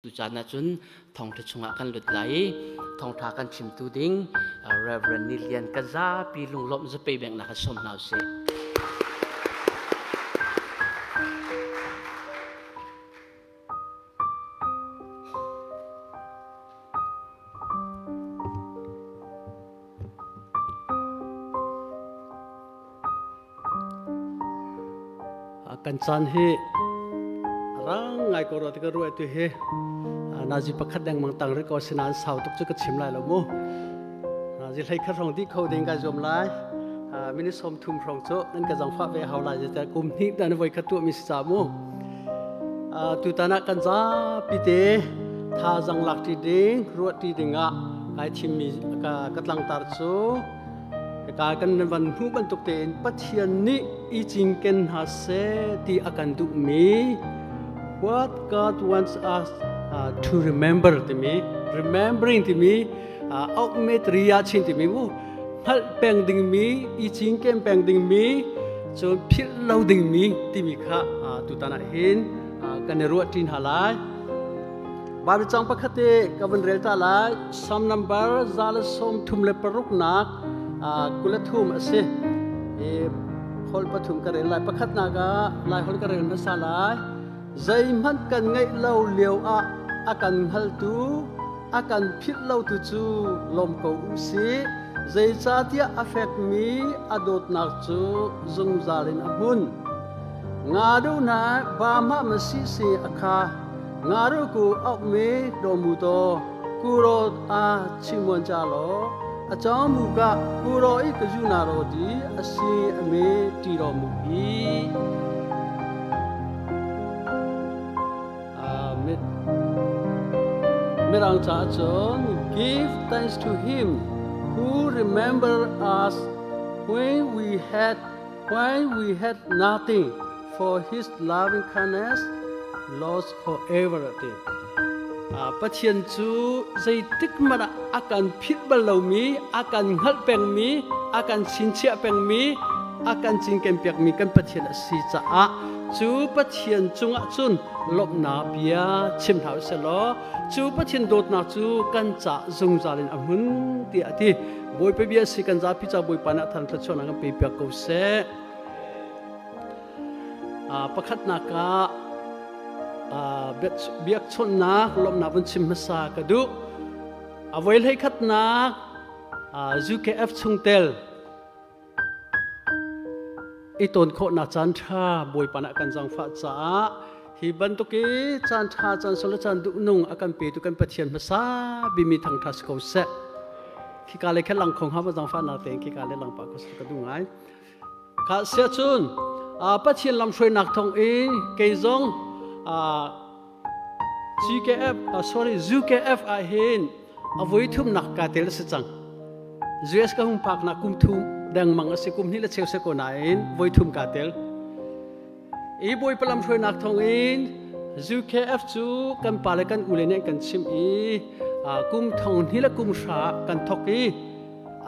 Tucaan ahcun thawngṭha chungah kan lut lai i thawngṭha kan chimtu ding Reverend Ni Lian kan zapi lunglawmh zapei bengnak kan sawm hna usih. Kan caan hi rang ngai ko rua ti ka ruah tu hi nazi pakhat dengmang tang rih ko sinain sau tuk cu ka chim lai lo mu. Nazi hlei khat hrawng dih kho ding kai zuam lai. Minute 30 hrawng cu nan ka zangfah ve hau lai zeicah kum hnih dan voi khat tuah mi si ca mu. Tutan ah kan zapi te thazang lak ṭi ding ruah ṭi ding ah kai thimmi ka tlangtar cu Hika kan van hmuh bantuk tein Pathian nih i cinken hna seh ti a kan duhmi what God wants us to remember timi remembering timi augmetria chin timi mu hngalh peng dingmi i cinken peng dingmi cun philh lo dingmi timi kha tutan ah hin kan i ruah ṭi hna lai. Bible cang pakhat te ka van rel ta lai. Psalm number 136 nak 23 a si. I hol pathum ka rel lai. Pakhat nak ah lai hol ka rel hmasa lai. Zeihmanh kan ngeih lo lio ah a kan hngaltu, a kan philh lo tu cu lawm ko u sih. Zeicahtiah a fekmi a dawtnak cu zungzal in a hmun. Nga do na ba ma ma si si a kha Ngaru ku ok me do mu to kuro a chimon cha lo a chong mu ka kuro i ka ju na ro di a si a me ti ro mu i Mirang ca cun give thanks to him who remember us when we had when we had nothing for his loving kindness lasts forever ati. Pathian cu zeitik hmanh ah a kan philh bal lomi, a kan hngalh pengmi, a kan chinchiah pengmi, a kan cinken piakmi kan Pathian a si caah cu Pathian cungah cun lawmhnak bia chim hna usih law cu Pathian dawtnak cu kan cah zungzal in a hmun tiah a ti. Bawipa bia si kan zapi ca Bawipa nih a thar thluachuahnak kan pe piak ko seh. Pakhatnak ah biakchawnhnak lawmhnak vun chim hmasa ka duh. A voi hlei khatnak UKF chungtel i tawn khawhnak caan ṭha Bawipa nih a kan zaangfah caah hi bantuk i caan ṭha caan sol le caan duhnung a kan petu kan Pathian hmasa bimi thangṭha si ko seh. Khika le khan lang kho hnga ma zaangfahnak tein khika le lang pah ko ka duh ngai. Kha sia cun Pathian lamhruainak thawng in kei zong GKF sorry UKF ah hin a voi thumnak ka tel si cang. US ka hung phak nak kum thum dengmang a si kum hnih le cheu se ko nain voi thum ka tel. I Bawipa lamhruainak thawng in UKF cu kan pa le kan u le nih kan chim i kum thong hnih le kum hra kan thok i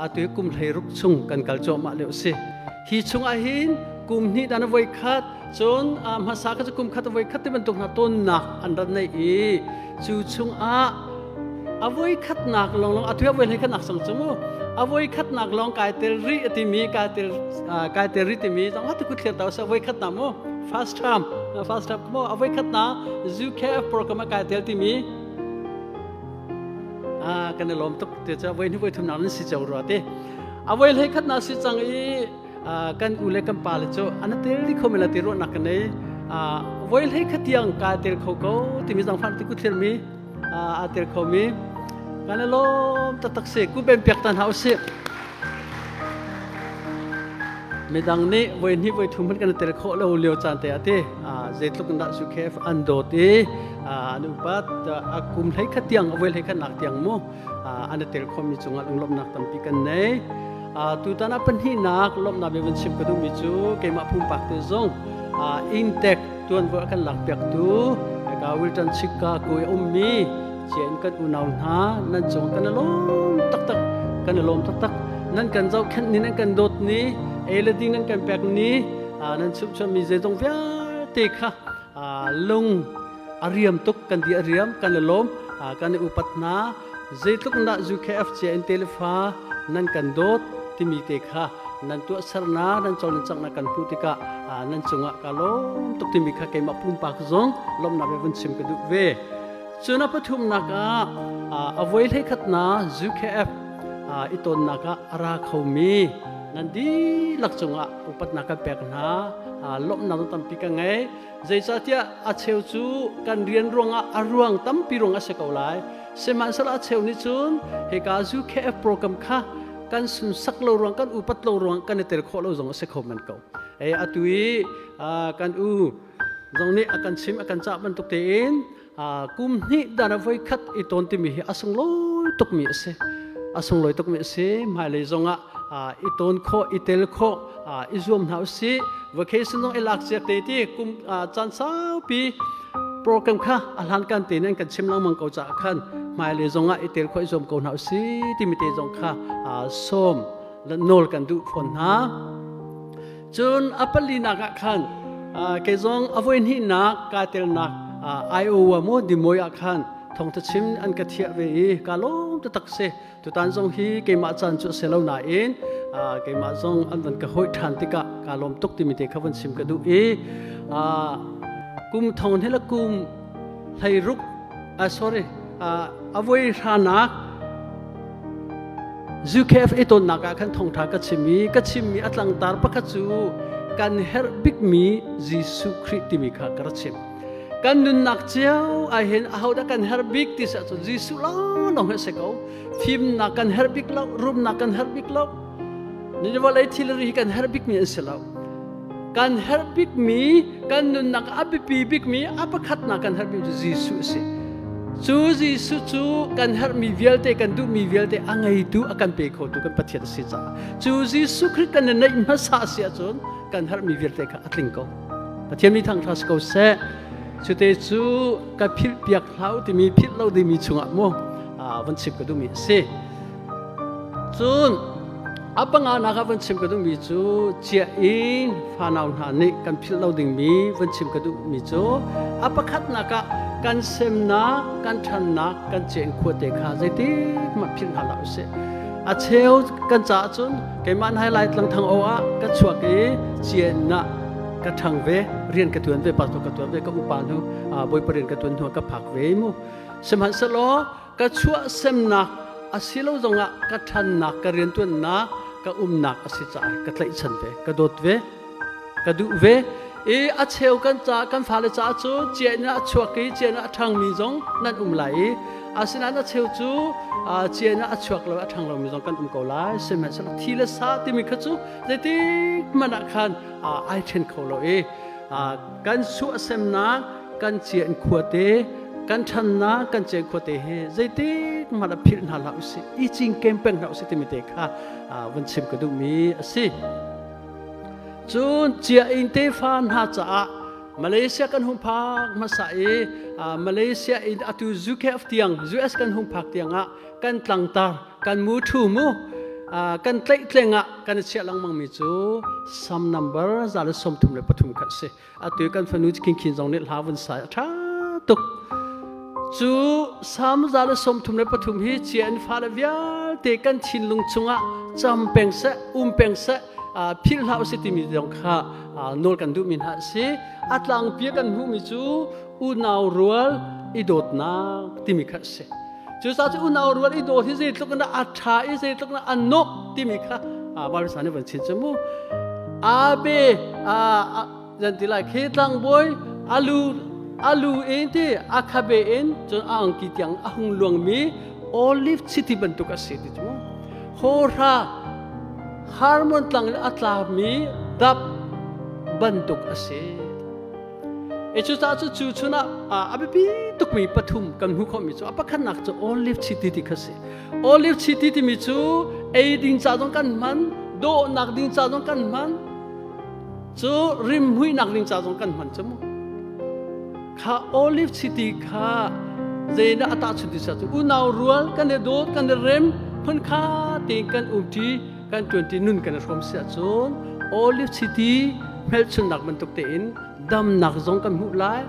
atu kum 16 chung kan kal cuahmah lio si. Hi chung ah hin kum hnih dan voi khat cun hmasa ka cu kum khat voi khat ti bantuk hna tonnak an rat nei i cu chung ah a voi khatnak lawng lawng atu a voi hlei khatnak sang cu mu a voi khatnak lawng kai tel ri timi kai tel kai tel ri timi zong tu ku thliar tau sa voi khatna mu first time first time mo a voi khatna UKF program a kai tel timi a kan i lawm tuk te cha voi ni voi thum nak nan si cheu ro te a voi hlei khatna si chang i kan u le kan pa le cu an tel di kho mela ti ro nak kan nei voi hlei khatiang ka tel kho ko timi zang fan ti ku thlir mi aa tel khomi kan i lawm taktak si ku ben piak tan hau si midang nih voi hnih voi thum kan tel khawh lo lio caan te ati zeitluk in dah su khef an dawt i an upat a kum hlei khat tiang a voi hlei khat nak tiang mu an tel khomi cungah lunglawmhnak tampi kan nei tutan ah pahnihnak lawmhnak bia van chim ka duhmi cu keimah pumpak te zong intek tuanvo a kan lakpiaktu ka Wilton Chicago i ummi chian kan unau hna nan cung kan i lawm taktak kan i lawm taktak nan kan zohkhenh ni nan kan dawt ni ei le ding nan kan pek ni nan chumhchuanmi zeizong vialte kha lung. A riam tuk kan di a riam kan i lawm kan i upat hna. Zeitluk dah UKF cia in telefa nan kan dawt timi te kha nan tuahsernak nan cawlcangnak kan hmuh tikah nan cungah ka lawm tuk timi kha keimah pumpak zong lawmhnak he vun chim ka duh ve. Cun a pathumnak ah a voi hleikhatnak UKF i tonnak ah a ra khomi nan dihlak cungah upatnak kan pek hna. Lawmhnak tampi ka ngei. Zeicahtiah a cheu cu kan rian ruangah a ruang tampi ruang a si ko lai. Sihmanhsehlaw a cheu nih cun hika UKF program kha kan sunsak lo ruang kan upat lo ruang kan i tel khawh lo zong a si kho men ko. E atu i kan u zong nih a kan chim a kan cah bantuk tein kum hnih dan a voi khat i tawn timi hi a sunglawi tukmi a si. A sunglawi tukmi a si. Hmailei zongah i tawn khawh, i tel khawh, i zuam hna usih. Vacation zong i lak ciak te ti kum caan saupi program kha a hlankan tein an kan chim lengmang ko caah khan hmailei zongah i tel khawh i zuam ko hna usih timi te zong kha sawm le nawl kan duh fawn hna. Cun a palinak ah khan kei zong a voi hnihnak kaa telnak Iowa maw Dimoy ah khan thawngtha chim an ka thiah ve i kaa lawm taktak si. Tutan zong hi keimah caan cu a si lo nain keimah zong an van ka hawih ṭhan tikah kaa lawm tuk timi te kha van chim ka duh i kum thong he le kum 16 sorry a voi hranak UKF i tonnak ah khan thawngṭha ka chim i ka chimmi a tlangtar pakhat cu kan herh bikmi Jesuh Khrih timi kha ka rak chim. Kan nunnak cio ah hin ahodah kan herh bik ti sah cun Jesuh lawnglawng hi a si ko. Fimnak kan herh bik lo, rumnak kan herh bik lo. Ni vawlei thilri hi kan herh bikmi an si lo. Kan herh bikmi, kan nunnak a biapi bikmi, a pakhatnak kan herh bikmi cu Jesuh a si. Cu Jesuh cu kan herhmi vialte, kan duhmi vialte a ngeitu, a kan pe khotu kan Pathian a si caah cu Jesuh Khrih kan i neih hmasa a si ahcun kan herhmi vialte kha a tling ko. Pathian mi thangṭha si ko seh. Cute cu ka philh piak hlah u timi philh lo dingmi chungah mu van chim ka duhmi a si. Cun a panganak ah van chim ka duhmi cu cia in fanau hna nih kan philh lo dingmi van chim ka duhmi cu a pakhatnak ah kan semnak, kan ṭhannak, kan cen khua te kha zeitik hmanh philh hna hlah usih. A cheu kan caah cun keimah nai lai tlang thang o ah ka chuak i cian ah ka ṭhang ve rian ka ṭuan ve pastor ka ṭuan ve ka upa hnu bawipa rian ka ṭuan hnu ka phak ve mu sihmanhsehlaw ka chuah semnak a si lo zongah ka ṭhannak ka rianṭuannak ka umnak a si caah ka tlaihchan ve ka dawt ve ka duh ve i a cheu kan ca kan fale caah cu cian ah a chuak i cian ah a ṭhangmi zong nan um lai i asinain a cheu cu cian ah a chuak lo a ṭhang lomi zong kan um ko lai sihmanhsehlaw thi le sa timi kha cu zeitik hmanh ah khan ai ṭhen kho lo i kan suahsemnak kan cian khuate kan ṭhannak kan cian khuate hi zeitik hmanh ah philh hna hlah usih i cinken peng hna usih timi te kha vun chim ka duhmi a si. Cun cia in tefa hna caah Malaysia kan hung phak hmasa i Malaysia in atu UKF tiang US kan hung phak tiang ah kan tlangtar kan mu thu mu kan tlaihtleng ah kan i chiah lengmang mi cu Psalm number 133 kha a si. Atu kan fanu Khin Khin zong nih hla vun sai a ṭha tuk. Cu Psalm 133 hi cia in fale vialte kan thinlung chungah cam peng seh, um peng seh, philh hlah usih timi zong kha nawl kan duhmi hna a si. A tlangpi kan hmuhmi cu unau rual i dawtnak timi kha a si. Cucaah cu unau rual i dawt hi zeitluk in a ṭha i zeitluk in a nuamh timi kha Bible nih van chim cu mu. Abe zan ti lai khi tlangbawi alu alu in ti a khabe in cun a angki tiang a hung luangmi olive chiti bantuk a si ti cu mu. Hawhra Harmon tlang in a tlami dap bantuk a si. E cucaah cu cu chun ah a biapi tukmi pathum kan hmuh khawhmi cu a pakhatnak cu olive chiti ti kha si. Olive chiti timi cu ei ding ca zong kan hman, dawhnak ding ca zong kan hman, cu rimhmuihnak ding ca zong kan hman cu mu. Kha olive chiti kha zeidah a tahchunh ti cu unau rual kan i dawt kan i rem phun kha tein kan umṭi kan ṭuanṭi nun kan i hrawm si ahcun olive chiti hmelchunhnak bantuk tein damnak zong kan hmuh lai.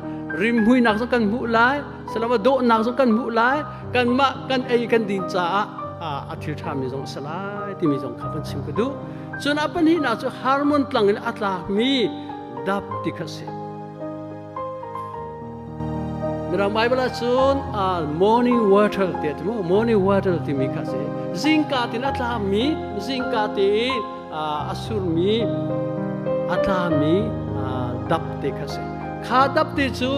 Rimhmuinak zong kan hmuh lai, salama dawhnak zong kan hmuh lai, kanmah kan ei kan din caah a thil ṭhami zong a si lai timi zong kha van chim ka duh. Cun a pahnihnak cu Harmon tlang in a tlakmi dap ti kha a si. Mirang Bible ahcun morning water ti a ti mu morning water timi kha a si. Zingka tin a tlami zingka te i a surmi a tlami dap te kha a si. Kha dap te cu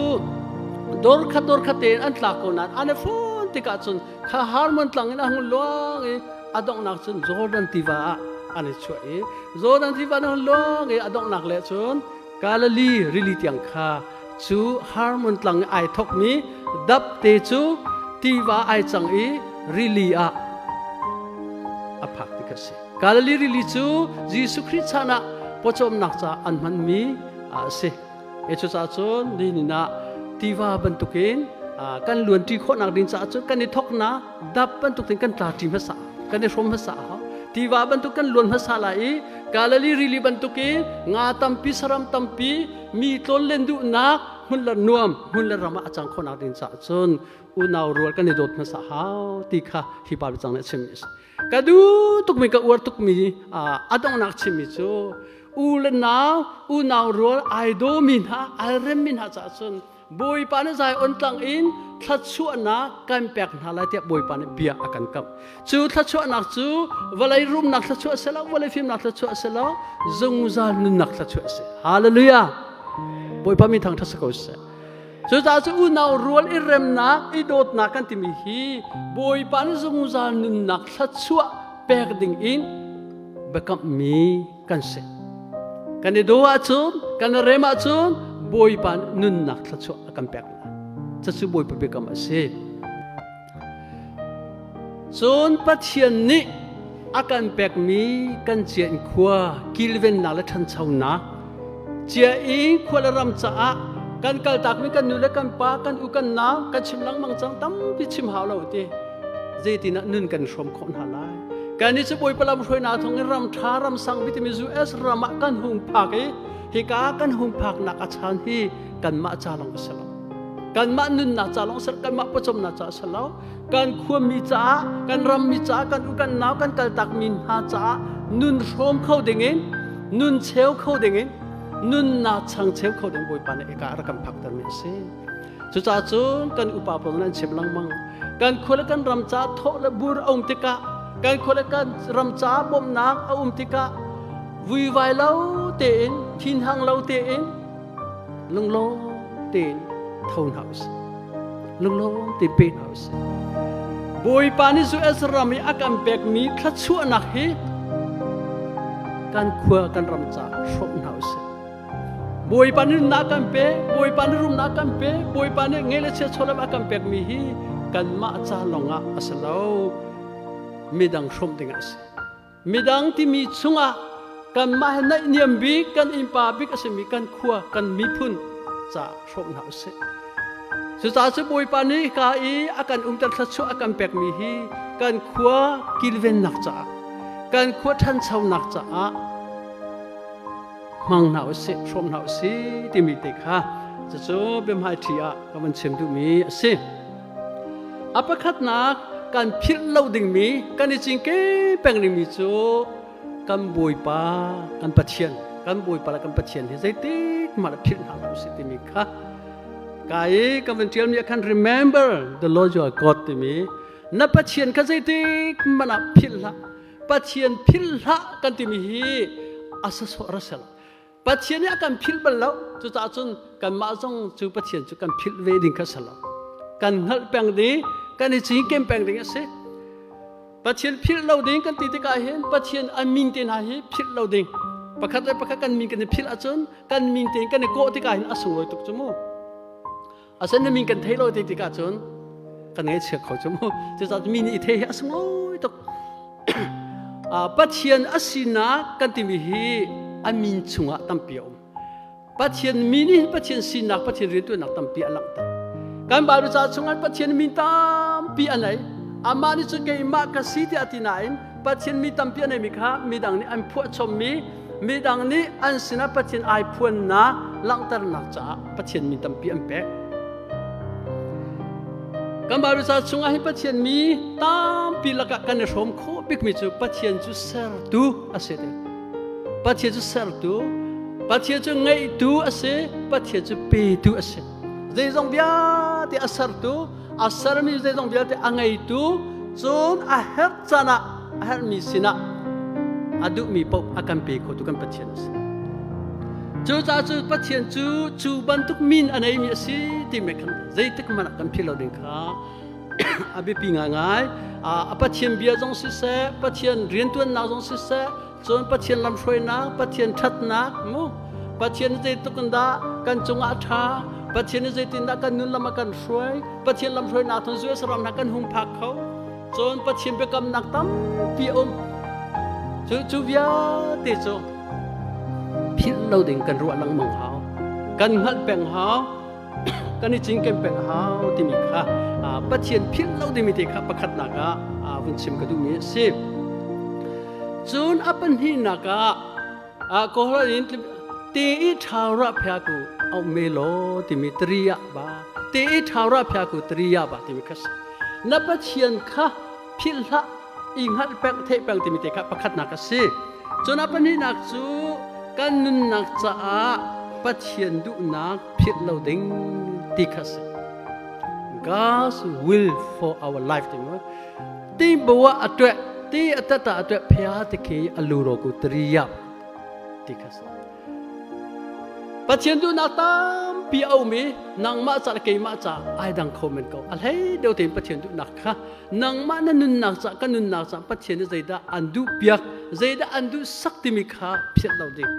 dor khat dor khat tein an tlak ko nain an i fun tikah cun kha Harmon tlang in a hung luang i a donghnak cun Jordan tiva ah an i chuah i Jordan tiva an hung luang i a donghnak le cun Galilee rili tiang kha cu Harmon tlang i ai thokmi dapte cu tiva ai cang i rili ah a phak ti kha si. Galilee rili cu Jesuh Khrih chan ah pawcawmnak caah an hmanmi a si. E cucaah cun nihin ah tiva bantukin kan luanṭi khawhnak ding caah cun kan i thoknak dap bantukin kan tla ṭi hmasa kan i hrawm hmasa a hau. Tiva bantuk kan luan hmasa lai i Galilee rili bantukin nga tampi saram tampi mi tlawnlen duhnak hmun le nuam hmun le ram ah a cang khawhnak ding caah cun unau rual kan i dawt hmasa hau ti kha hi pa cang nih a chimmi a si. Ka duh tukmi ka uar tukmi a donghnak chimmi cu u le nau unau rual ai dawmi hna ai remmi hna caah cun Bawipa nih Zion tlang in thluachuahnak kan pek hna lai tiah Bawipa nih bia a kan kamh. Cu thluachuahnak cu vawlei rumnak thluachuah si lo, vawlei fimnak thluachuah si lo, zungzal nunnak thluachuah a si. Hallelujah! Bawipa min thangṭhat si ko seh. Cucaah cu unau rual i remnak, i dawtnak kan timi hi Bawipa nih zungzal nunnak thluachuah pek ding in biakamhmi kan si. Kan i daw ahcun, kan i rem ahcun Bawipa nunnak thluachuah a kan pek lai. Cucu Bawipa biakam a si. Cun Pathian nih a kan pekmi kan cia in khua kilvennak le ṭhanchonak cia i khua le ram caah kan kaltakmi kan nu le kan pa kan u kan nau kan chim lengmang cang tampi chim hau lo ti zeitin ah nun kan hrawm khawh hna lai kan i cu Bawipa lam hruainak thawng in ram ṭha ram sang bitimi US ram ah kan hung phak i hika kan hung phaknak a chan hi kanmah ca lawng a si lo kanmah nunnak ca lawng si lo kanmah pawcawmnak ca a si lo kan khuami caah kan rammi caah kan u kan nau kan kaltakmi hna caah nun hrawm kho dingin nun cheu kho dingin nunnak chang cheu kho ding Bawipa nih eka a rak kan phaktermi a si Cucaah cun kan upa pawl nih an chim lengmang. Kan khua le kan ram caah thawh le bur a um tikah, kan khua le kan ram caah bawmhnak a um tikah vuivai lo tein, thinhang lo tein, lunglawm tein tho hna usih. Lunglawm tein pe hna usih. Bawipa nih US ram i a kan pekmi thluachuahnak hi kan khua kan ram caah hrawm hna usih. Bawipa nih nunnak kan pe, Bawipa nih rumnak kan pe, Bawipa nih ngei le chia chawlem a kan pekmi hi kanmah ca lawngah a si lo. Midang hrawmh dingah a si. Midang timi chungah kanmah he naihniam bik, kan innpa bik a simi kan khua, kan miphun ca hrawmh hna usih. Cucaah cu Bawipa nih ka i a kan umter thluachuah a kan pekmi hi kan khua kilvennak caah, kan khua ṭhanchonak caah hmang hna usih hrawm hna usih timi te kha cucu biahmaiṭhi ah ka van chim duhmi a si. A pakhatnak kan philh lo dingmi kan i cinken peng dingmi cu kan Bawipa kan Pathian kan Bawipa le kan Pathian hi zeitik hmanh ah philh hna hlah usih timi kha ka i kan van ṭialmi ah khan remember the Lord your God timi na Pathian kha zeitik hmanh ah philh hlah. Pathian philh hlah kan timi hi a sasawh ra sel. Pathian nih a kan philh bal lo. Cucaah cun kanmah zong cu Pathian cu kan philh ve ding kha si lo. Kan hngalh peng ding, kan i cinken peng ding a si. Pathian philh lo ding kan ti tikah hin Pathian a min te hna hi philh lo ding. Pakhat le pakhat kan min kan i philh ahcun kan min tein kan i kawh tikah hin a sunglawi tuk cu mu. Asen na min kan thei lo ti tikah cun kan ngaihchia kho cu mu. Cucaah mi nih i thei hi a sunglawi tuk. Pathian a sinak kan timi hi a min chungah tampi a um. Pathian min hi Pathian sinak, Pathian riantuannak tampi a langhter. Kan Bible ca chungah Pathian min tampi a nei. Amah nih cun keimah ka si tiah a ti nain Pathian mi tampi a neimi kha midang nih an phuahchommi, midang nih an sinah Pathian ai phuannak langhternak caah Pathian min tampi an pek. Kan Bible ca chungah hin Pathian mi tampi lakah kan i hrawm khawh bikmi cu Pathian cu sertu a si te. Pathian cu sertu, Pathian cu ngeihtu a si, Pathian cu petu a si. Zeizong vialte a sertu, a sermi zeizong vialte a ngeitu, cun a herh caan ah a herhmi sinah a duhmi paoh a kan pe khotu kan Pathian a si. Cucaah cu Pathian cu cu bantuk min a neimi a si timi khan zeitik hmanh ah kan philh lo ding kha a biapi ngaingai. A Pathian bia zong siseh, Pathian riantuannak zong siseh, cun Pathian lamhruainak, Pathian ṭhatnak, mu Pathian zeitluk in dah kan cungah a ṭha, Pathian nih zeitindah kan nun lam a kan hruai, Pathian lamhruainak thawng US ram hna kan hung phak kho. Cun Pathian biakamnak tampi a um. Cu cu vialte cu philh lo ding kan ruah lengmang hau. Kan hngalh peng hau. Kan i cinken peng hau timi kha Pathian philh lo dingmi te kha pakhatnak ah vun chim ka duhmi a si. Cun a pahnihnak ah Kawlholh in te i ṭhau phia ku au me law timi tariya ba te i ṭhau phia ku tariya ba timi kha si. Na Pathian kha philh hlah i hngalh peng theih peng timi te kha pakhatnak a si. Cun a pahnihnak cu kan nunnak caah Pathian duhnak philh lo ding ti kha si. God's will for our life timi ti bawa a tueh ti a tata a tueh phia ti khi a lu ro ku triya ti kha si. Pathian duhnak tampi a um i nangmah ca le keimah ca ai dang kho men ko. A hlei deuh tein Pathian duhnak kha nangmah na nunnak ca ka nunnak ca Pathian nih zeidah an duh piak zeidah an duh sak timi kha phiat lo ding.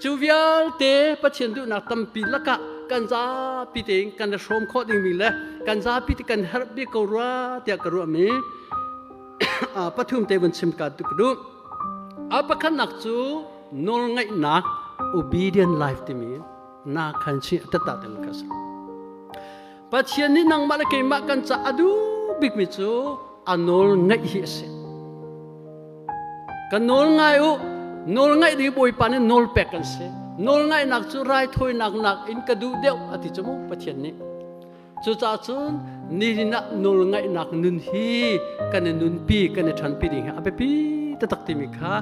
Cu vialte Pathian duhnak tampi lakah kan zapi tein kan i hrawm khawh dingmi le kan zapi te kan herh bik ko rua tiah ka ruahmi pathum te vun chim ka duh. A pakhatnak cu nawlngaihnak obedient life timi na khan chi tata te ka si. Pathian nih nangmah le keimah kan ca a duh bikmi cu a nawl ngaih hi a si. Kan nawl ngai u, nawl ngaih ding Bawipa nih nawl pek kan si. Nawl ngaihnak cu raithawinak nak in ka duh deuh a ti cu mu Pathian nih. Cucaah cun nihin ah nawlngaihnak nun hi kan i nunpi, kan i ṭhanpi ding hi a biapi taktak timi kha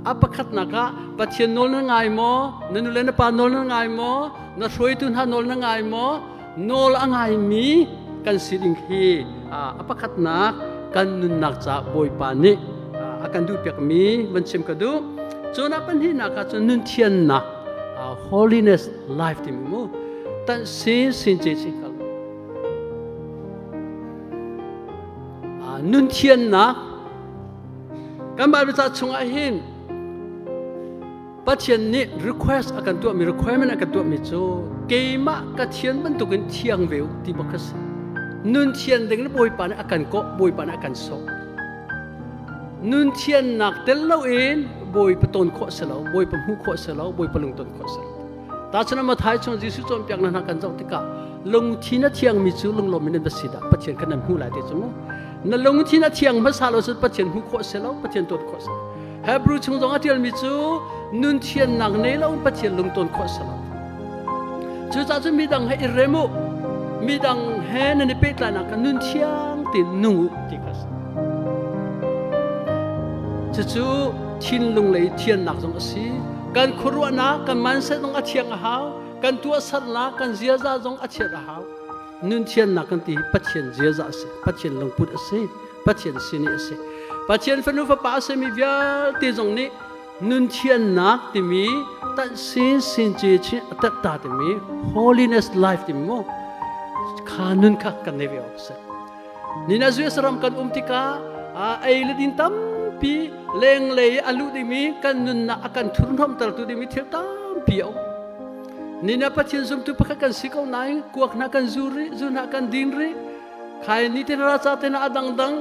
a pakhatnak ah Pathian nawl na ngai maw? Na nu le na pa nawl na ngai maw? Na hruaitu hna nawl na ngai maw? Nawl a ngaimi kan si ding hi a pakhatnak kan nunnak caah Bawipa nih a kan duhpiakmi van chim ka duh. Cun a pahnihnak ah cun nun thiannak holiness life timi mu tan sin sin ce chi kal nun thiannak kan Bible ca chungah hin Pathian nih request a kan tuahmi requirement a kan tuahmi cu keimah ka thian bantukin thiang ve u ti bak kha si nun thian ding le Bawipa nih a kan kawh Bawipa nih a kan sawh nun thiannak tel loin Bawipa ton khawh si lo Bawipa hmuh khawh si lo Bawipa lungton khawh si lo Tahchun ah Matthai chung Jesuh cawnpiaknak hna kan zoh tikah lungthin a thiangmi cu lunglawm in nan va si dah Pathian kha nan hmuh lai ti cu mu. Na lungthin a thiang hmasa lo cun Pathian hmuh khawh si lo, Pathian tuan khawh si lo. Hebrew chung zong a ṭialmi cu nun thiannak nei lo in Pathian lungton khawh si lo. Cucaah cun midang he i rem u, midang he nan i pehtlainak kha nun thiang tein nung u ti kha si. Cucu thinlung lei thiannak zong a si. Kan khuaruahnak, kan mindset zong a thiang a hau. Kan tuahsernak, kan ziaza zong a thian a hau. Nun thiannak kan ti hi Pathian ziaza a si, Pathian lungput a si, Pathian sini a si. Pathian fanu fapa a simi vialte zong nih nun thiannak timi tanh sin sin ce chin a tetta timi holiness life timi mu kha nun kha kan nei ve awk a si. Nina US ram kan um tikah ei le din tampi lenglei a luh dingmi kan nunnak a kan thurhnomtertu dingmi thil tampi a um. Nina Pathian zumtu pakhat kan si ko nain kuak hna kan zu rih, zu hna kan din rih. Khai ni te ra ca te na a dangdang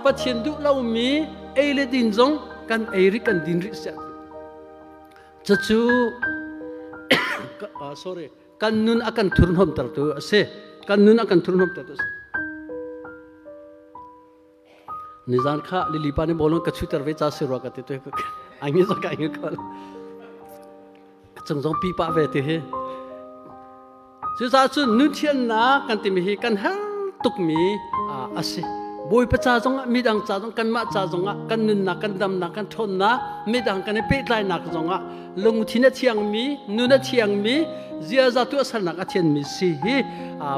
Pathian duh lomi ei le din zong kan ei rih kan din rih siah. Cucu sorry kan nun a kan thurhnawmtertu a si. Kan nun a kan thurhnawmtertu a si. Nizan kha lili pa nih bolong ka chuter ve ca si rua ka ti tu ai ngi zong ka ngi khol. Ka cung zong pi pa ve ti hi. Cucaah cun nun thiannak kan timi hi kan har tukmi a si. Bawipa ca zongah midang ca zong kanmah ca zongah kan nunnak kan damnak kan ṭhawnnak midang kan i pehtlainak zongah lungthin a thiangmi nun a thiangmi ziaza tuahsernak a thianmi si hi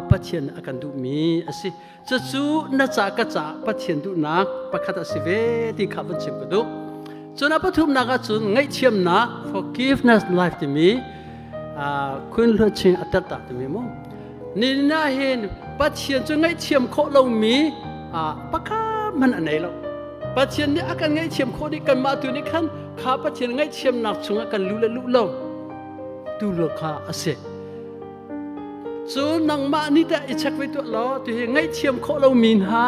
Pathian a kan duhmi a si. Cucu na ca ka ca Pathian duhnak pakhat a si ve ti kha vun chim ka duh. Cun a pathumnak ahcun ngaihthiamnak forgiveness life timi Queen Hluan Ching a tet tak timi mu. Ni na hin Pathian cu ngaihthiam khawh lomi pakhat hmanh a nei lo. Pathian nih a kan ngaihthiam khawh dih kanmah tu nih khan kha Pathian ngaihthiamnak chungah kan lu le luh lo tu lo kha a si. Cu nangmah nih teh i check ve tuah law tu hi ngaihthiam khawh lomi hna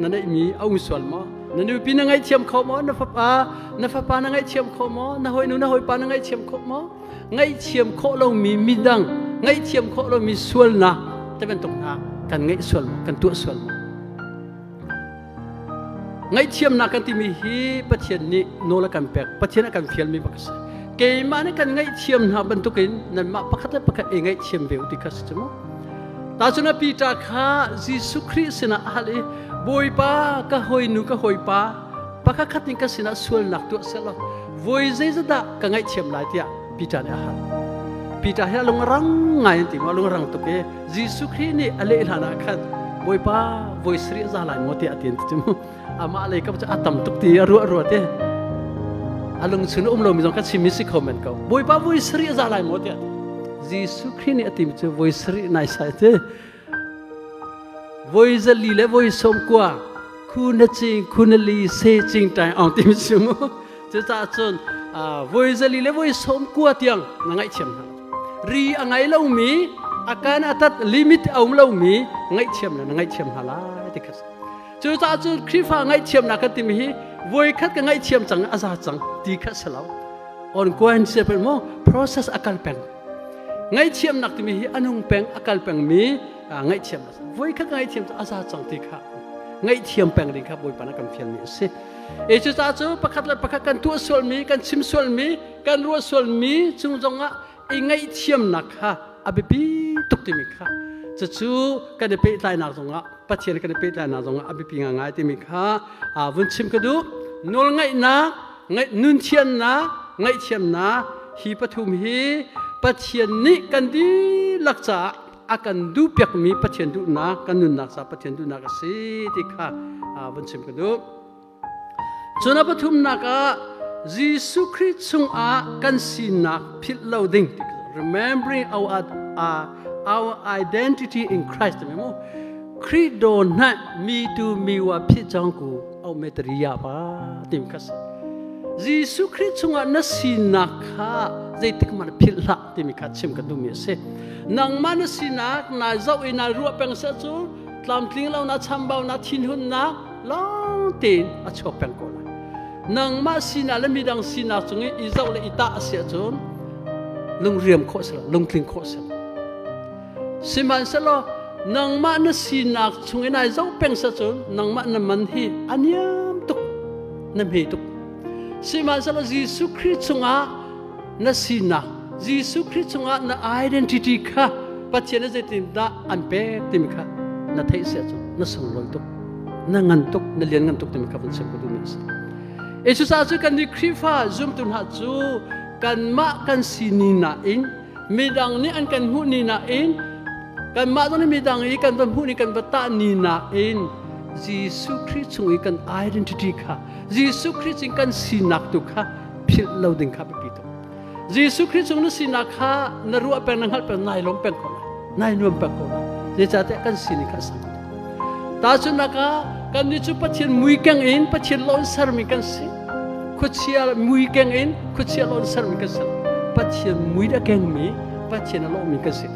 na neihmi a um sual maw? Na nupi na ngaihthiam kho maw? Na fapa na fapa na ngaihthiam kho maw? Na hawinu na hawipa na ngaihthiam kho maw? Ngaihthiam khawh lomi midang ngaihthiam khawh lomi sualnak te bantuk hna kan ngeih sual maw? Kan tuah sual maw? Ngaihthiamnak kan timi hi Pathian nih nawl a kan pek, Pathian a kan fialmi bak a si. Keimah nih kan ngaihthiam hna bantukin nanmah pakhat le pakhat i ngaihthiam ve u ti kha si cu mu. Tacun a Peter kha Jesuh Khrih sinah a hal i Bawipa ka hawinu ka hawipa pakhat khat nih ka sinah sualnak tuah sehlaw voi zeizat dah ka ngaihthiam lai tiah Peter nih a hal. Peter hi a lung a rang ngai an ti mu a lung a rang tuk i Jesuh Khrih nih a leh hlan ah khan Bawipa voi sarih za lai maw tiah a ti an ti cu mu. Amah lei kap cu a tam tuk ti a ruah ruah te. A lung chung um lomi zong kan chimmi si kho men ko. Bawipa voi sarih za lai maw tiah Jesuh Khrih nih a timi cu voi sarih nai sai te. Voi zali le voi som kua khu na ching khu na li se ching tai ong timi cu mu. Cucaah cun voi zali le voi som kua tiang na ngaihthiam hna. Ri a ngai lomi a kan a tat limit a um lomi ngaihthiam na ngaihthiam hna lai ti kha. Cucaah cun Khrihfa ngaihthiamnak kan timi hi voi khat ka ngaihthiam cang a za cang ti kha si lo. Ongoing si mu process a kal peng. Ngaihthiamnak timi hi a nung peng a kal pengmi ngaihthiamnak. Voi khat ka ngaihthiam a za cang ti kha ngaihthiam peng ding kha Bawipa na kan fialmi a si. E cucaah cu pakhat le pakhat kan tuah sualmi, kan chim sualmi, kan ruah sualmi cung zongah i ngaihthiamnak kha a biapi tuk timi kha cucu kan i pehtlainak zongah Pathian kan i pehtlainak zongah a biapi ngaingai timi kha vun chim ka duh. Nawlngaihnak, nunthiannak, ngaihthiamnak hi pathum hi Pathian nih kan dihlak caah a kan duhpiakmi Pathian duhnak, kan nunnak caah Pathian duhnak a si ti kha vun chim ka duh. Cun a pathumnak ah Jesuh Khrih chungah kan sinak philh lo ding remembering our identity in Christ timi mu Khrih do hna mi tu mi wa phit chang ku au me tariya pa tim kha si Jesuh Khrih chungah na sinak kha zeitik man philh hlah timi kha chim ka duhmi a si nangmah na sinak na zoh i na ruah peng seh cu tlamtling lo na chambau na thinhun na lawng tein a chuak peng ko lai nangmah sinak le midang sinak cung i i zoh le i tah a si ahcun lungriam khawh si lo lungtling khawh si lo sihmanhsehlaw nangmah na sinak chung i nai zoh peng sa cun nangmah na man hi a niam tuk na hme tuk sihmanhsehlaw Jesuh Khrih chungah na sinak Jesuh Khrih chungah na identity kha Pathian nih zeitindah an pek timi kha na theih si ahcun na sunglawi tuk na ngan tuk na lian ngan tuk timi kha vun chim ka duhmi a si. Cucaah cu kan nih Khrihfa zumtu hna cu kanmah kan si ni nain midang nih an kan hmuh ni nain kanmah zong nih midang i kan va hmuh ni kan va tah ni nain Jesuh Khrih chung i kan identity kha Jesuh Khrih chung kan sinak tu kha philh lo ding kha biapi tuk. Jesuh Khrih cung na sinak kha na ruah peng na hngalh peng nai lawm peng ko lai nai nuam peng ko lai zeicahtiah kan sining kha a sang tahchunhnak ah kannih cu Pathian mui keng in Pathian lawn sermi kan si khuachia mui keng in khuachia lawn sermi kan si Pathian mui a kengmi Pathian a lawhmi kan si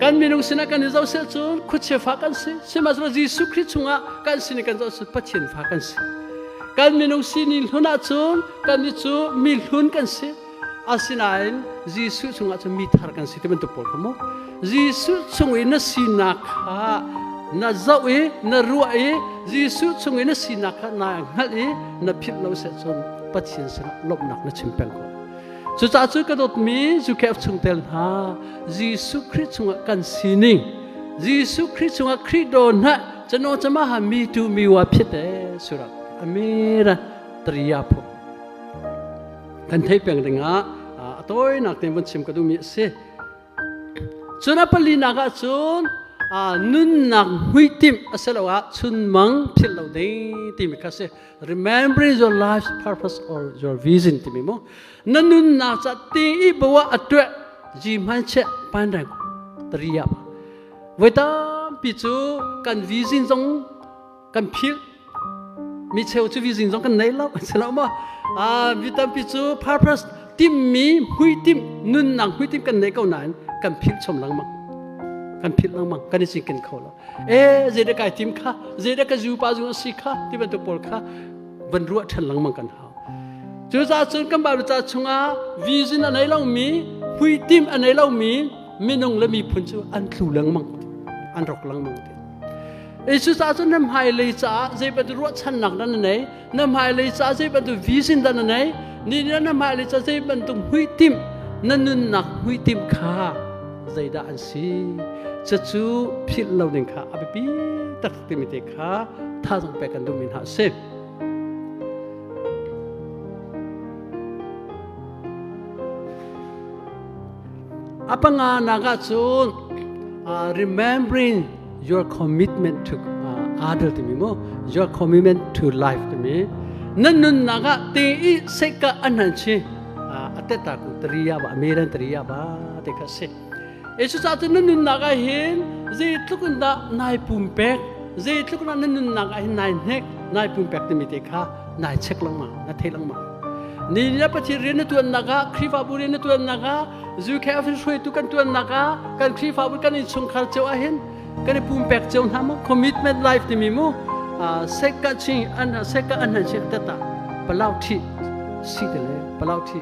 kan minung sinah kan i zoh seh cun khuachia fa kan si sihmanhsehlaw Jesuh Khrih chungah kan sin kan zoh Pathian fa kan si Kan minung sining hlun ahcun kannih cu mi hlun kan si. Asinain Jesuh chungah cun mi thar kan si ti bantuk pawl kha mu. Jesuh chung i na sinak kha na zoh i na ruah i Jesuh chung i na sinak kha na hngalh i na philh lo seh cun Pathian sinah lawmhnak na chim peng ko. Cucaah cu ka dawtmi Zukef chungtel hna Jesuh Khrih chungah kan sining. Jesuh Khrih chungah Khrih do hna chano chama ha mi tu mi wa phit e surak amera triya phu kan thei peng dingah a tawinak te vun chim ka duhmi a si. Cun a palinak ah cun nunnak hmuitimh asiloah chunmang philh lo ding timi kha si. Remembering your life's purpose or your vision timi mu. Na nunnak ca ting i bawa a tuah ji hman che pan reng tariya pa. Voi tampi cu kan vision zong kan philh mi cheu cu vision zong kan nei lo an si lo ma mi tampi cu purpose timmi hmuitimh nunnak hmuitimh kan nei ko nain kan philh chom lengmang kan philh lengmang kan i cinken kho lo e zeidah kai tim kha zeidah ka zu pa zu a si kha ti bantuk pawl kha van ruah ṭhan lengmang kan hau cucaah cun kan Bible ca chungah vision a nei lomi hmuitimh a nei lomi minung le miphun cu an tlu lengmang an rok lengmang ti Jesuh cu na hmailei caah zei bantuk ruahchannak dah na nei? Na hmailei caah zei bantuk vision dah na nei? Ni na hmailei caah zei bantuk hmuitinh na nunnak hmuitinh kha zeidah an si? Cucu philh lo ding kha a biapi taktak timi te kha thazaang pek kan duhmi hna a si. A panganak ah cun remembering your commitment to other timi mu your commitment to life timi na nunnak ah te i seka an han chi a teta ku tariya ba meran tariya ba te kha si e chu cha chu na nunnak ah hin zeitluk in dah nai pum pek zeitluk na nunnak ah hin nai hnek nai pum pek timi te kha nai check lengmang na thei lengmang ni ni Pathian rian na tuannak ah Khrihfabu rian na tuannak ah ZUKF hruaitu kan tuannak ah kan Khrihfabu kan innchungkhar cio ah hin kan i pumpek cio hna mu commitment life timi mu seka ching an seka an han chi tata palau thi si te le palau thi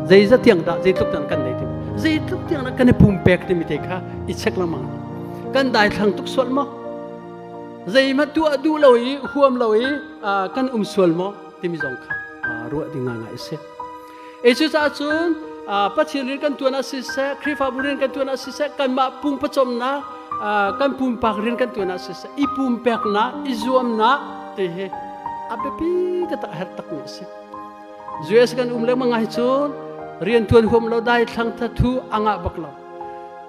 zeiza tiang dah zeitluk tiang kan nei ti zeitluk tiang dah kan i pumpek timi te kha i check lengmang kan dai thlang tuk sual maw zeihmanh tuah duh lo i huam lo i kan um sual maw timi zong kha ruah ding ngaingai a si. E cu caah cun Pathian rian kan tuan ah siseh, Khrihfabu rian kan tuan ah siseh, kanmah pumpacawmnak, kan pumpak rian kan tuan ah siseh, i pumpeknak, i zuamnak ti hi a biapi taktak a herh takmi a si. US kan um lengmang ah hi cun rian tuan huam lo dai thlang thathu a ngah bak lo.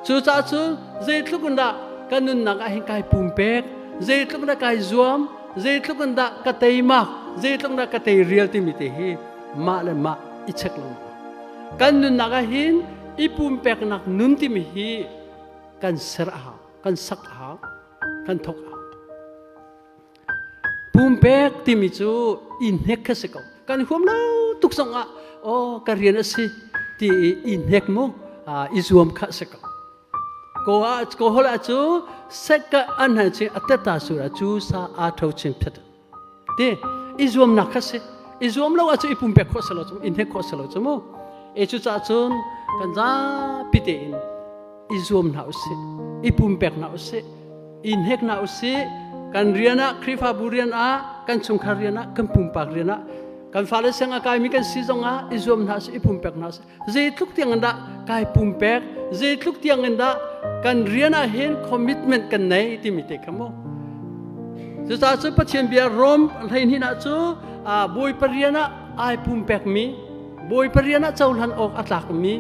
Cucaah cun zeitluk in dah kan nunnak ah hin kai pumpek, zeitluk in dah kai zuam, zeitluk in dah ka teimak, zeitluk in dah ka teirial timi te hi mah le mah i check lo. Kan nunnak ah hin i pumpeknak nun timi hi kan ser a hau, kan sak a hau, kan thok a hau. Pumpek timi cu i hnek kha si ko. Kan huam lo tuk zong ah aw ka rian a si ti i i hnek mu i zuam kha si ko. Ko ah ko hol ah cu seka an han ching ateta sura cu sa a tho chin phet. Ti i zuamnak kha si. I zuam lo ah cu i pumpek khawh si lo cu i hnek khawh si lo cu mu. E cu ca cun kan zapi tein i zuam hna usih i pumpek hna usih i hnek hna usih kan rian ah Khrihfabu rian ah kan chungkhar rian ah kan pumpak rian ah kan fale siang a kaimi kan si zong ah i zuam hna usih i pumpek hna usih zeitluk tiang in dah kai pumpek zeitluk tiang in dah kan rian ah hin commitment kan nei timi te kha mu cucaah cu Pathian bia Rom 12 ah cu Bawipa rian ah ai pumpek mi Bawipa rian ah cohlan awk a tlakmi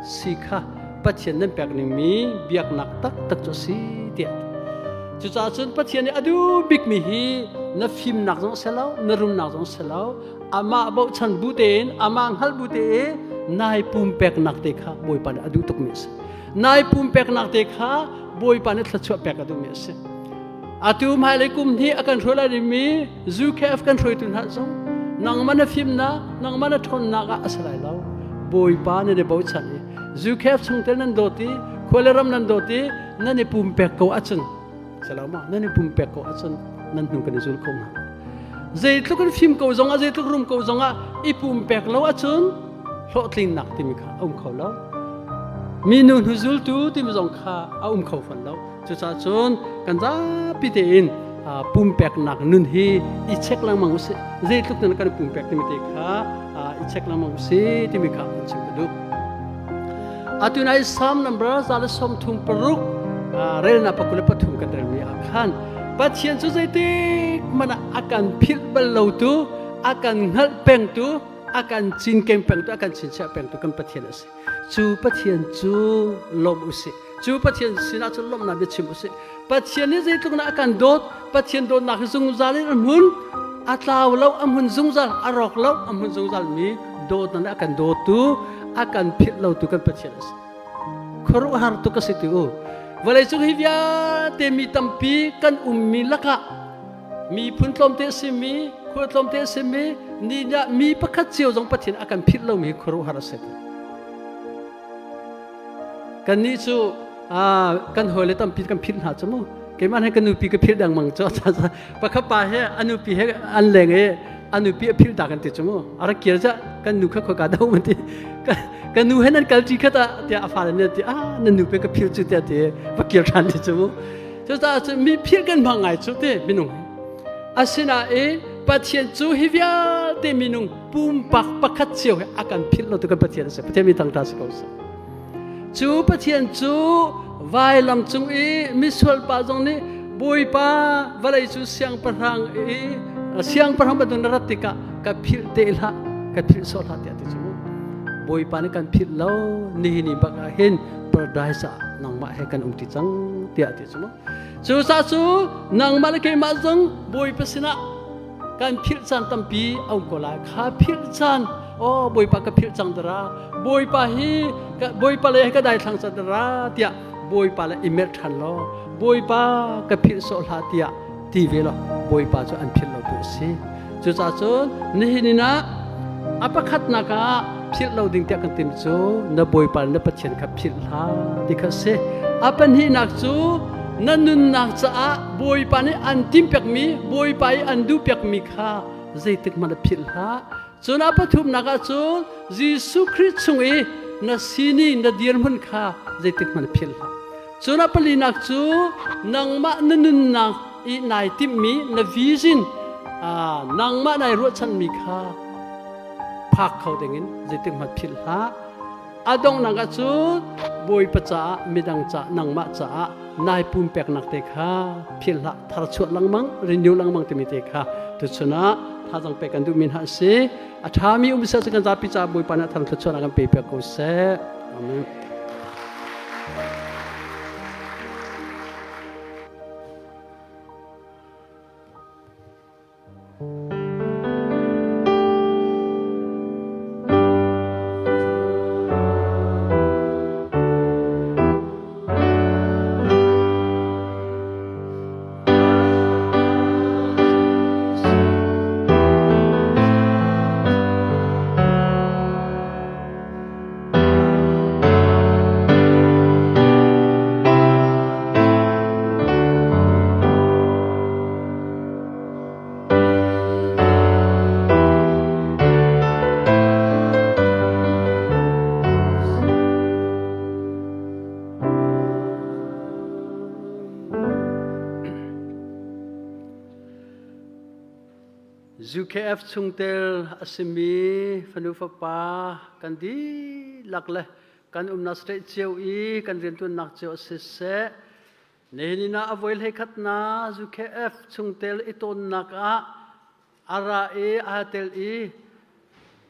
si kha Pathian nan pek ningmi biaknak taktak cu a si tiah. Cucaah cun Pathian nih a duh bikmi hi na fimnak zong si lo, na rumnak zong si lo, amah bochan bu tein, amah hngalh bu tein nai pumpeknak te kha Bawipa nih a duh tukmi a si. Nai pumpeknak te kha Bawipa nih thluachuah pek a duhmi a si. Atu hmailei kum hnih a kan hruai lai dingmi ZUKF kan hruaitu hna zong nangmah na fimnak, nangmah na ṭhawnnak ah a si lai lo. Bawipa nan i bochan i ZUKF chungtel nan dawt i khua le ram nan dawt i nan i pumpek ko ahcun salama nan i pumpek ko ahcun nan hnu kan i zul ko hna. Zeitluk in fim ko zongah zeitluk rum ko zongah i pumpek lo ahcun hlawhtlinnak timi kha a um kho lo. Minu hnu zultu timi zong kha a um kho fawn lo. Cucaah cun kan zapi tein pumpeknak nun hi i check lengmang usih. Zeitluk nan kan pumpek timi te kha i check lengmang usih timi kha an chim ka duh. Atu nai Psalm number 136. Relnak 23 kan relmi ah khan Pathian cu zeitik hmanh ah a kan philh bal lotu, a kan hngalh pengtu, a kan cinken pengtu, a kan chinchiah pengtu kan Pathian a si. Cu Pathian cu lawm u sih. Cu Pathian sinah cun lawmhnak bia chim u sih. Pathian nih zeitluk in a kan dawt, Pathian dawtnak hi zungzal in a hmun, a tlau lo, a hmun zungzal, a rawk lo, a hmun zungzal mi dawtnak nih a kan dawtu, a kan philh lotu kan Pathian a si. Khuaruahhar tuk a si ti u. Vawleicung hi vialte mi tampi kan ummi lakah miphun tlawmte a simi, khua tlawmte a simi, ni mi pakhat cio zong Pathian a kan philh lomi hi khuaruahhar a si. Kannih cu kan hawile tampi kan philh hna cu mu. Keimah he ka nupi ka philh dengmang cu. Pakhat pa he a nupi he an leng i a nupi a philh ta kan ti cu mu. A rak kir ca kan nu kha khoika dah um ti. Ka nu he nan kal ṭi khat ah tiah a fale nih ti ah nan nupi ka philh cu tiah ti va kir ṭhan ti cu mu. Cucaah cun mi philh kan hmang ngai cu ti minung. Asinain Pathian cu hi vialte minung pumpak pakhat cio he a kan philh lo tu kan Pathian a si. Pathian mi thangṭha si ko seh. Cu Pathian cu vailam cung i misual pa zong nih Bawipa vawlei cu siangpahrang i siangpahrang bantuk na rat tikah ka philh te hlah ka philh sawh hlah tiah ti cu Bawipa nih kan philh lo nihin ni bak ah hin paradise ah nangmah he kan um ti cang tiah ti cu Cucaah cu nangmah le keimah zong Bawipa sinah kan philh caan tampi a um ko lai. Kha philh caan, oh Bawipa ka philh cang dara, Bawipa hi Bawipa le ka daithlang cang dara tiah Bawipa le i merh ṭhan law Bawipa ka philh sawh hlah tiah ti ve law Bawipa cu an philh lo tu a si. Cucaah cun nihin in ah a pakhatnak ah philh lo ding tiah kan tim cu na Bawipa le na Pathian kha philh hlah ti kha a si. A pahnihnak cu na nunnak caah Bawipa nih an timhpiakmi, Bawipa i an duhpiakmi kha zeitik hmanh ah philh hlah. Cun a pathumnak ah cun Jesuh Khrih chung i na sining, na dirhmun kha zeitik hmanh ah philh hlah. Cun a palinak cu nangmah na nunnak i nai timhmi na vision nangmah nai ruahchanmi kha phak kho dingin zeitik hmanh philh hlah. A donghnak ah cun Bawipa caah midang caah nangmah caah nai pumpeknak te kha philh hlah tharchuah lengmang renew lengmang timi te kha tuchun ah thazang pek kan duhmi hna a si. A ṭhami um seh kan zapi caah Bawipa nih a thar thluachuahnak kan pe piak ko seh. Amen. UKF chungtel a simi fanu fapa kan dihlak le kan umnak state cio i kan riantuannak cio siseh nihin ah a voi hlei khatnak UKF chungtel i tawnnak ah a ra i aa tel i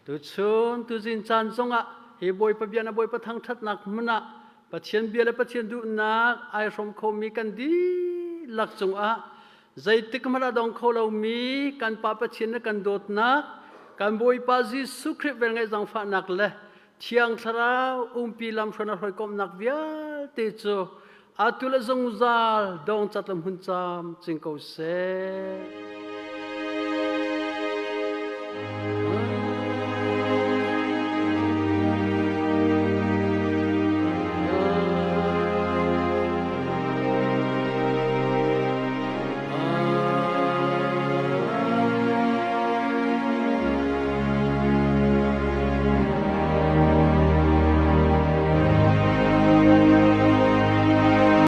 tuchun tuzing caan zongah hi Bawipa bia na Bawipa thangṭhatnak hmun ah Pathian bia le Pathian duhnak ai hrawm khomi kan dihlak cungah zeitik hmanh a dong kho lomi kan Pa Pathian na kan dawtnak kan Bawipa Jesuh Khrih velngeih zaangfahnak le Thiang Thlarau umpi lamhruan a hawikomhnak vialte cu atu le zungzal dongcat le hmun camcin ko seh.